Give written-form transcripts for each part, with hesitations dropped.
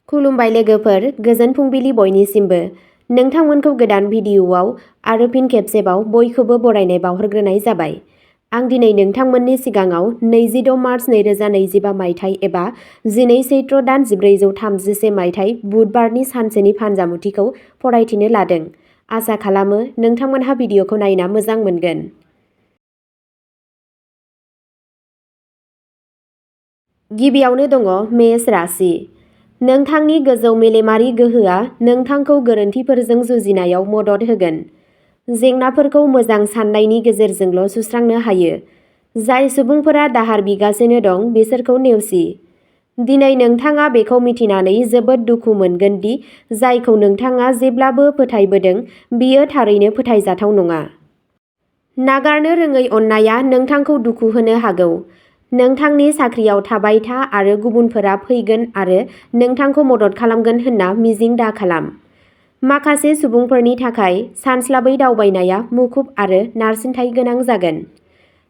खुलुमबाय लोगोफोर, गोजोन फुंबिलि बयनिसिमबो। नोंथांमोनखौ गोदान भिडिअ'आव आरो फिन खेबसेबाव बयखौबो बरायनाय बावहरग्रोनाय जाबाय। आं दिनै नोंथांमोननि सिगाङाव 26 मार्च 2025 मायथाइ एबा 12 चैत्र दान 1436 मायथाइ बुधबारनि सानसेनि फानजामुथिखौ फरायथिनो लादों। आसा खालामो नोंथांमोनहा भिडिअ'खौ नायना मोजां मोनगोन। गिबियावनो दङ मेष राशि। नोंथांनि गोजौ मेलेमारि गोहोआ नोंथांखौ गोरोन्थिफोरजों जुजिनायाव मदद होगोन। जेंनाफोरखौ मोजां साननायनि गेजेरजोंल' सुस्रांनो हायो। जाय सुबुंफोरा दाहार बिगासिनो दं बिसोरखौ नेवसि। दिनै नोंथाङा बेखौ मिथिनानै जोबोद दुखु मोनगोन दि जायखौ नोंथाङा जेब्लाबो फोथायबोदों बियो थारैनो फोथायजाथाव नङा। नागारनो रोङै अननायआ नोंथांखौ दुखु होनो हागौ। नोंथांनि साख्रियाव थाबाय था आरो गुबुनफोरा फैगोन आरो नोंथांखौ मदद खालामगोन होनना मिजिं दाखालाम। माखासे सुबुंफोरनि थाखाय सानस्लाबै दावबायनाया मुखुब आरो नारसिनथाय गोनां जागोन।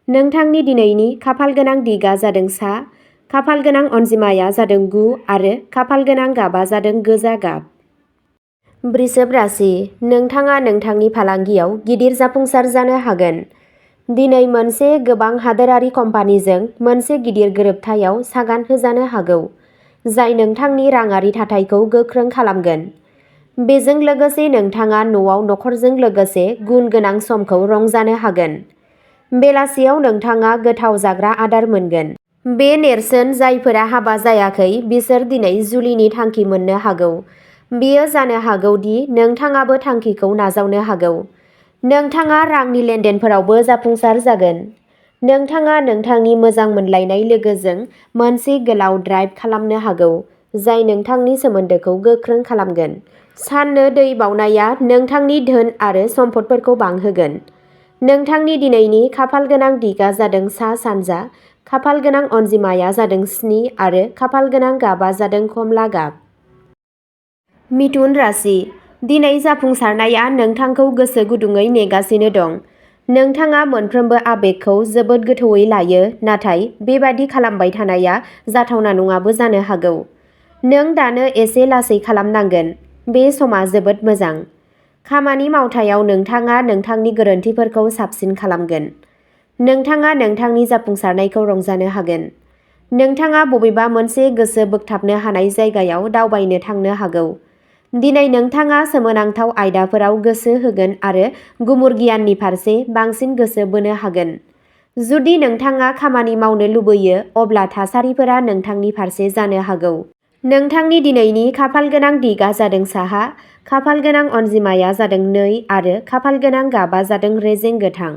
नोंथांनि दिनैनि खाफालगोनां दिगा जादों सा, खाफालगोनां अनजिमाया जादों 9 आरो खाफालगोनां गाबा जादों गोजा गाब। वृषभ राशि। नोंथाङा नोंथांनि फालांगियाव गिदिर जाफुंसार जानो हागोन। दिनै मोनसे गोबां हादोरारि कम्पानिजों मोनसे गिदिर गोरोबथायाव सागान होजानो हागौ, जाय नोंथांनि राङारि थाथायखौ गोख्रों खालामगोन। बेजों लोगोसे नोंथाङा न'आव नखरजों लोगोसे गुन गोनां समखौ रंजानो हागोन। बेलासियाव नोंथाङा गोथाव जाग्रा आदार मोनगोन। बे नेरसोन जायफोरा हाबा जायाखै बिसोर दिनै जुलिनि थांखि मोननो हागौ। बेयो जानो हागौ दि नोंथाङाबो थांखिखौ नाजावनो हागौ। नोंथाङा रांनि लेनदेनफोरावबो जाफुंसार जागोन। नोंथाङा नोंथांनि मोजां मोनलायनाय लोगोजों मोनसे गोलाव ड्राइभ खालामनो हागौ, जाय नोंथांनि सोमोन्दोखौ गोख्रों खालामगोन। साननो दै बावनाया नोंथांनि धोन आरो सम्पदफोरखौ बांहोगोन। नोंथांनि दिनैनि खाफालगोनां दिगा जादों सा-सानजा, खाफालगोनां अनजिमाया जादों 7 आरो खाफालगोनां गाबा जादों कमला गाब। मिथुन राशि। दिनै जाफुंसारनाया नोंथांखौ गोसो गुदुङै नेगासिनो दं। नोंथाङा मोनफ्रोमबो आबेगखौ जोबोद गोथौवै लायो, नाथाय बेबादि खालामबाय थानाया जाथावना नङाबो जानो हागौ। नों दानो एसे लासै खालामनांगोन। बे समा जोबोद मोजां। खामानि मावथायाव नोंथाङा नोंथांनि गोरोन्थिफोरखौ साबसिन खालामगोन। नोंथाङा नोंथांनि जाफुंसारनायखौ रंजानो हागोन। नोंथाङा बबेबा मोनसे गोसो बोगथाबनो हानाय जायगायाव दावबायनो थांनो हागौ। दिनै नोंथाङा सोमोनांथाव आयदाफोराव गोसो होगोन आरो गुमुर गियाननि फारसे बांसिन गोसो बोनो हागोन। जुदि नोंथाङा खामानि मावनो लुबैयो अब्ला थासारिफोरा नोंथांनि फारसे जानो हागौ। नोंथांनि दिनैनि खाफालगोनां दिगा जादों साहा, खाफालगोनां अनजिमाया जादों 2 आरो खाफालगोनां गाबा जादों रेजें गोथां।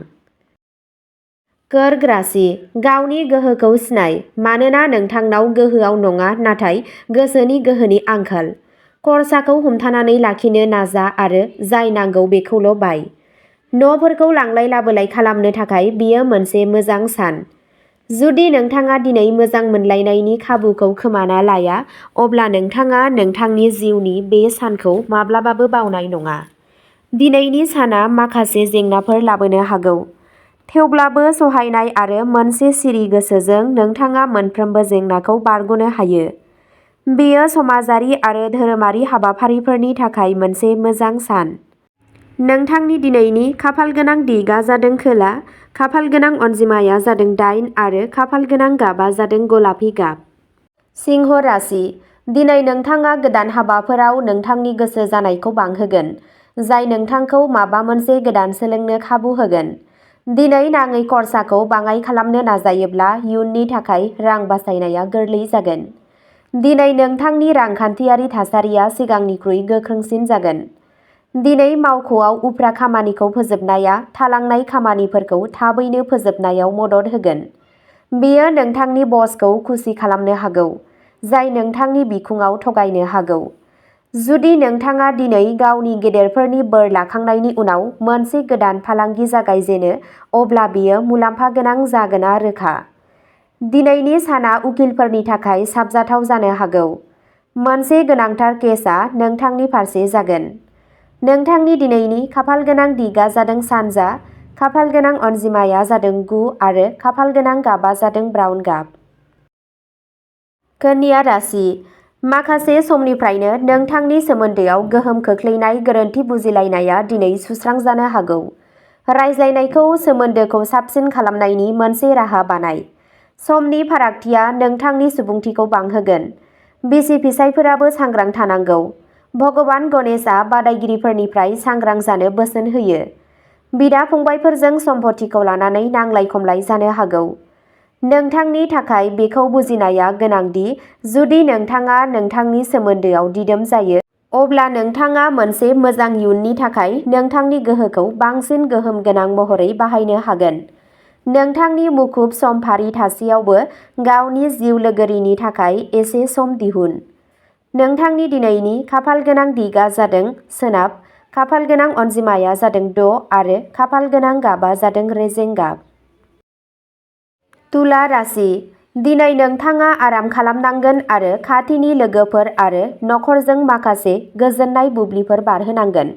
कर्क राशि। गावनि गोहोखौ सिनाय, मानोना नोंथांनाव गोहोआव नङा नाथाय गोसोनि गोहोनि आंखाल। खरसाखौ हमथानानै लाखिनो नाजा आरो जाय नांगौ बेखौल' बाय। न'फोरखौ लांलाय लाबोलाय खालामनो थाखाय बियो मोनसे मोजां सान। जुदि नोंथाङा दिनै मोजां मोनलायनायनि खाबुखौ खोमाना लाया, अब्ला नोंथाङा नोंथांनि जिउनि बे सानखौ माब्लाबाबो बावनाय नङा। दिनैनि साना माखासे जेंनाफोर लाबोनो हागौ। थेवब्लाबो सहायनाय आरो मोनसे सिरि गोसोजों नोंथाङा मोनफ्रोमबो जेंनाखौ बारग'नो हायो। बेयो समाजारि आरो धोरोमारि हाबाफारिफोरनि थाखाय मोनसे मोजां सान। नोंथांनि दिनैनि खाफालगोनां दिगा जादों खोला, खाफालगोनां अनजिमाया जादों 8 आरो खाफालगोनां गाबा जादों गलापि गाब। सिंह राशि। दिनै नोंथाङा गोदान हाबाफोराव नोंथांनि गोसो जानायखौ बांहोगोन, जाय नोंथांखौ माबा मोनसे गोदान सोलोंनो खाबु होगोन। दिनै नाङै खरसाखौ बाङाइ खालामनो नाजायोब्ला इयुननि थाखाय रां बासायनाया गोरलै जागोन। दिनै नोंथांनि रांखान्थियारि थासारिया सिगांनिख्रुइ गोख्रोंसिन जागोन। दिनै मावख'आव उफ्रा खामानिखौ फोजोबनाया थालांनाय खामानिफोरखौ थाबैनो फोजोबनायाव मदद होगोन। बेयो नोंथांनि बसखौ खुसि खालामनो हागौ, जाय नोंथांनि बिखुङाव थगायनो हागौ। जुदि नोंथाङा दिनै गावनि गेदेरफोरनि बोर लाखांनायनि उनाव मोनसे गोदान फालांगि जागायजेनो, अब्ला बेयो मुलाम्फा गोनां जागोना रोखा। दिनैनि साना उकिलफोरनि थाखाय साबजाथाव जानो हागौ। मोनसे गोनांथार केसआ नोंथांनि फारसे जागोन। नोंथांनि दिनैनि खाफालगोनां दिगा जादों सानजा, खाफालगोनां अनजिमाया जादों 9 आरो खाफालगोनां गाबा जादों ब्राउन गाब। कन्या राशि। माखासे समनिफ्रायनो नोंथांनि सोमोन्दोआव गोहोम खोख्लैनाय गोरोन्थि बुजिलायनाया दिनै सुस्रांजानो हागौ। रायज्लायनायखौ सोमोन्दोखौ साबसिन खालामनायनि मोनसे राहा बानाय। समनि फारागथिया नोंथांनि सुबुंथिखौ बांहोगोन। बिसि-फिसायफोराबो सांग्रां थानांगौ। भगबान गणेशआ बादायगिरिफोरनिफ्राय सांग्रां जानो बोसोन होयो। बिदा-फंबायफोरजों सम्पथिखौ लानानै नांलाय-खमलाय जानो हागौ। नोंथांनि थाखाय बेखौ बुजिनाया गोनां दि जुदि नोंथाङा नोंथांनि सोमोन्दोआव दिदोम जायो, अब्ला नोंथाङा मोनसे मोजां इयुननि थाखाय नोंथांनि गोहोखौ बांसिन गोहोम गोनां महरै बाहायनो हागोन। नोंथांनि मुखुब समफारि थासेयावबो गावनि जिउ लोगोरिनि थाखाय एसे सम दिहुन। नोंथांनि दिनैनि खाफालगोनां दिगआ जादों सोनाब, खाफालगोनां अनजिमाया जादों 6 आरो खाफालगोनां गाबआ जादों रेजें गाब। तुला राशि। दिनै नोंथाङा आराम खालामनांगोन आरो खाथिनि लोगोफोर आरो नखरजों माखासे गोजोननाय बुब्लिफोर बारहोनांगोन।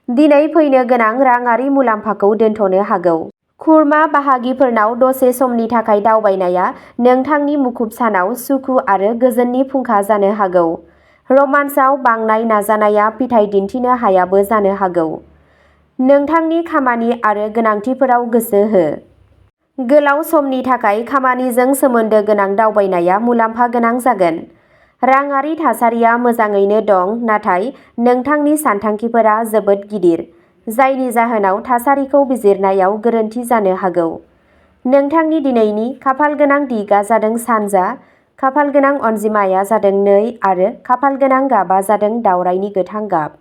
दिनै फैनो गोनां राङारि मुलाम्फाखौ दोनथ'नो हागौ। खुरमा बाहागिफोरनाव दसे समनि थाखाय दावबायनाया नोंथांनि मुखुब सानाव सुखु आरो गोजोननि फुंखा जानो हागौ। रमान्सआव बांनाय नाजानाया फिथाइ दिन्थिनो हायाबो जानो हागौ। नोंथांनि खामानि आरो गोनांथिफोराव गोसो हो। गोलाव समनि थाखाय खामानिजों सोमोन्दो गोनां दावबायनाया मुलाम्फा गोनां जागोन। राङारि थासारिया मोजाङैनो दं, नाथाय नोंथांनि सानथांखिफोरा जोबोद गिदिर, जायनि जाहोनाव थासारिखौ बिजिरनायाव गोरोन्थि जानो हागौ। नोंथांनि दिनैनि खाफालगोनां दिगआ जादों सानजा, खाफालगोनां अनजिमाया जादों 2 आरो खाफालगोनां गाबआ जादों दावरायनि गोथां गाब।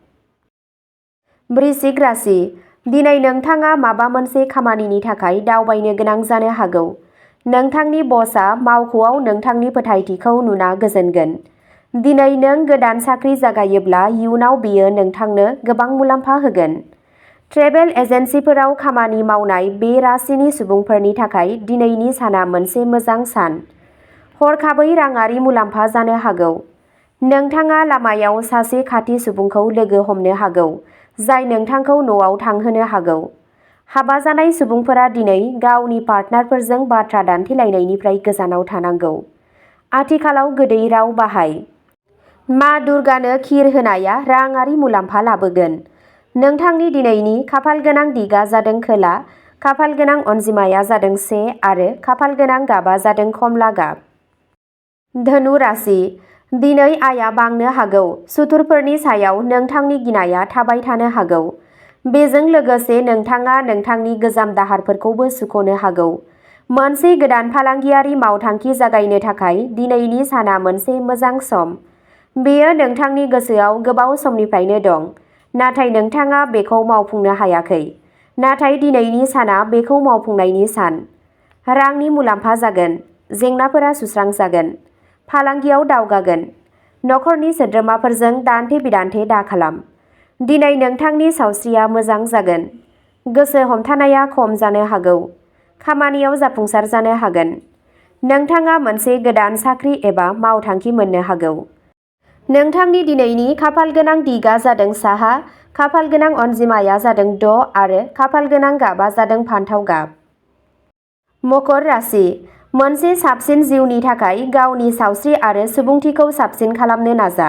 वृश्चिक राशि। दिनै नोंथाङा माबा मोनसे खामानिनि थाखाय दावबायनो गोनां जानो हागौ। नोंथांनि बसआ मावख'आव नोंथांनि फोथायथिखौ नुना गोजोनगोन। दिनै नों गोदान साख्रि जागायोब्ला इयुनाव बेयो नोंथांनो गोबां मुलाम्फा होगोन। ट्रेभेल एजेन्सिफोराव खामानि मावनाय बे राशिनि सुबुंफोरनि थाखाय दिनैनि साना मोनसे मोजां सान। हरखाबै राङारि मुलाम्फा जानो हागौ। नोंथाङा लामायाव सासे खाथि सुबुंखौ लोगो हमनो हागौ, जाय नोंथांखौ न'आव थांहोनो हागौ। हाबा जानाय सुबुंफोरा दिनै गावनि पार्टनारफोरजों बाथ्रा दान्थेलायनायनिफ्राय गोजानाव थानांगौ। आथिखालाव गोदै राव बाहाय। मा दुर्गानो खिर होनाया राङारि मुलाम्फा लाबोगोन। नोंथांनि दिनैनि खाफालगोनां दिगआ जादों खोला, खाफालगोनां अनजिमाया जादों 1 आरो खाफालगोनां गाबआ जादों खमला गाब। धनु राशि। दिनै आयआ बांनो हागौ। सुथुरफोरनि सायाव नोंथांनि गिनाया थाबाय थानो हागौ। बेजों लोगोसे नोंथाङा नोंथांनि गोजाम दाहारफोरखौबो सुख'नो हागौ। मोनसे गोदान फालांगियारि मावथांखि जागायनो थाखाय दिनैनि साना मोनसे मोजां सम। बेयो नोंथांनि गोसोआव गोबाव समनिफ्रायनो दं, नाथाय नोंथाङा बेखौ मावफुंनो हायाखै। नाथाय दिनैनि साना बेखौ मावफुंनायनि सान। रांनि मुलाम्फा जागोन। जेंनाफोरा सुस्रांजागोन। फालांगियाव दावगागोन। नखरनि सोद्रोमाफोरजों दान्थे-बिदान्थे दाखालाम। दिनै नोंथांनि सावस्रिया मोजां जागोन। गोसो हमथानाया खम जानो हागौ। खामानियाव जाफुंसार जानो हागोन। नोंथाङा मोनसे गोदान साख्रि एबा मावथांखि मोननो हागौ। नोंथांनि दिनैनि खाफालगोनां दिगआ जादों साहा, खाफालगोनां अनजिमाया जादों 6 आरो खाफालगोनां गाबआ जादों फान्थाव गाब। मकर राशि। मोनसे साबसिन जिउनि थाखाय गावनि सावस्रि आरो सुबुंथिखौ साबसिन खालामनो नाजा।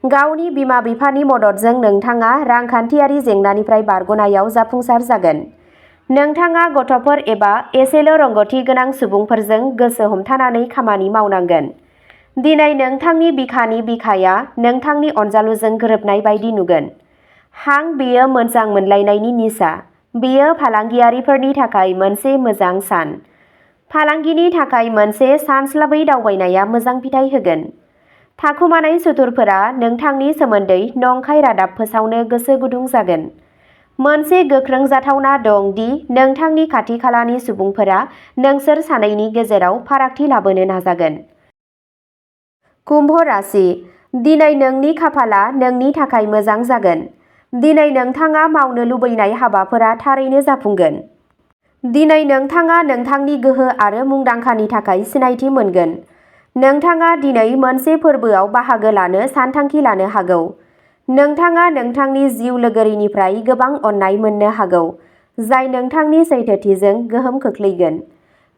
गावनि बिमा-बिफानि मददजों नोंथाङा रांखान्थियारि जेंनानिफ्राय बारग'नायाव जाफुंसार जागोन। नोंथाङा गथ'फोर एबा एसेल' रोंग'थि गोनां सुबुंफोरजों गोसो हमथानानै खामानि मावनांगोन। दिनै नोंथांनि बिखानि बिखाया नोंथांनि अनजालुजों गोरोबनाय बायदि नुगोन। हां बेयो मोजां मोनलायनायनि निसा। बेयो फालांगियारिफोरनि थाखाय मोनसे मोजां सान। फालांगिनि थाखाय मोनसे सानस्लाबै दावबायनाया मोजां फिथाय होगोन। थाखुमानाय सुथुरफोरा नोंथांनि सोमोन्दै नंखाय रादाब फोसावनो गोसो गुदुं जागोन। मोनसे गोख्रों जाथावना दं दि नोंथांनि खाथि-खालानि सुबुंफोरा नोंसोर सानैनि गेजेराव फारागथि लाबोनो नाजागोन। कुम्भ राशि। दिनै नोंनि खाफालआ नोंनि थाखाय मोजां जागोन। दिनै नोंथाङा मावनो लुबैनाय हाबाफोरा थारैनो जाफुंगोन। दिनै नोंथाङा नोंथांनि गोहो आरो मुंदांखानि थाखाय सिनायथि मोनगोन। नोंथाङा दिनै मोनसे फोरबोआव बाहागो लानो सानथांखि लानो हागौ। नोंथाङा नोंथांनि जिउ लोगोरिनिफ्राय गोबां अननाय मोननो हागौ, जाय नोंथांनि सैथोथिजों गोहोम खोख्लैगोन।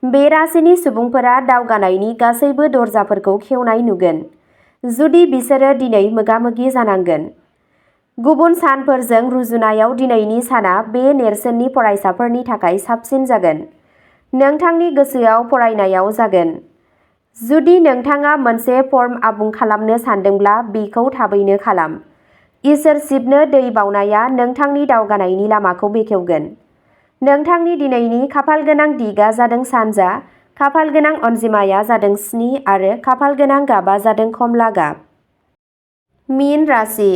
बे राशिनि सुबुंफोरा दावगानायनि गासैबो दरजाफोरखौ खेवनाय नुगोन। जुदि बिसोरो दिनै मोगा-मोगि जानांगोन। गुबुन सानफोरजों रुजुनायाव दिनैनि साना बे नेरसोननि फरायसाफोरनि थाखाय साबसिन जागोन। नोंथांनि गोसोआव फरायनायाव जागोन। जुदि नोंथाङा मोनसे फर्म आबुं खालामनो सानदोंब्ला बेखौ थाबैनो खालाम। इसोर शिबनो दै बावनाया नोंथांनि दावगानायनि लामाखौ बेखेवगोन। नोंथांनि दिनैनि खाफालगोनां दिगआ जादों सानजा, खाफालगोनां अनजिमाया जादों 7 आरो खाफालगोनां गाबआ जादों कमला गाब। मीन राशि।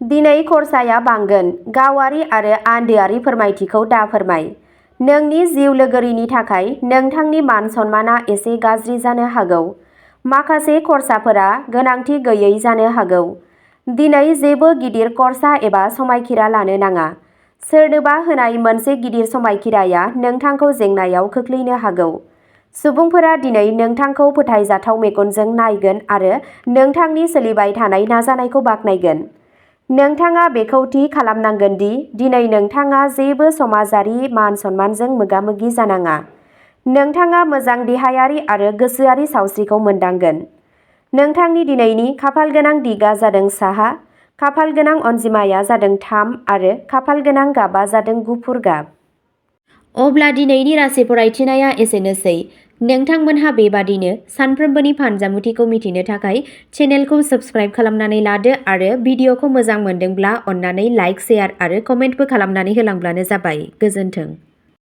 दिनै खरसाया बांगोन। गावारि आरो आन्दोआरि फोरमायथिखौ दाफोरमाय। नोंनि जिउ लोगोरिनि थाखाय नोंथांनि मान-सन्मानआ एसे गाज्रि जानो हागौ। माखासे खरसाफोरा गोनांथि गैयै जानो हागौ। दिनै जेबो गिदिर खर्सा एबा समायखिरा लानो नाङा। सोरनोबा होनाय मोनसे गिदिर समायखिराया नोंथांखौ जेंनायाव खोख्लैनो हागौ। सुबुंफोरा दिनै नोंथांखौ फोथायजाथाव मेगनजों नायगोन आरो नोंथांनि सोलिबाय थानाय नाजानायखौ बाख्नायगोन। नोंथाङा बेखौ थि खालामनांगोन दि दिनै नोंथाङा जेबो समाजारि मान-सन्मानजों मोगा-मोगि जानाङा। नोंथाङा मोजां देहायारि आरो गोसोआरि सावस्रिखौ मोनदांगोन। नोंथांनि दिनैनि खाफालगोनां दिगआ जादों साहा, खाफालगोनां अनजिमाया जादों 3 आरो खाफालगोनां गाबआ जादों गुफुर गाब। अब्ला दिनैनि राशि फरायथिनाया एसेनोसै। नोंथांमोनहा बेबादिनो सानफ्रोमबोनि फानजामुथिखौ मिथिनो थाखाय चेनेलखौ साबस्क्राइब खालामनानै लादो आरो भिडिअखौ मोजां मोनदोंब्ला अन्नानै लाइक, शेयार आरो कमेन्टबो खालामनानै होलांब्लानो जाबाय। गोजोन्थों।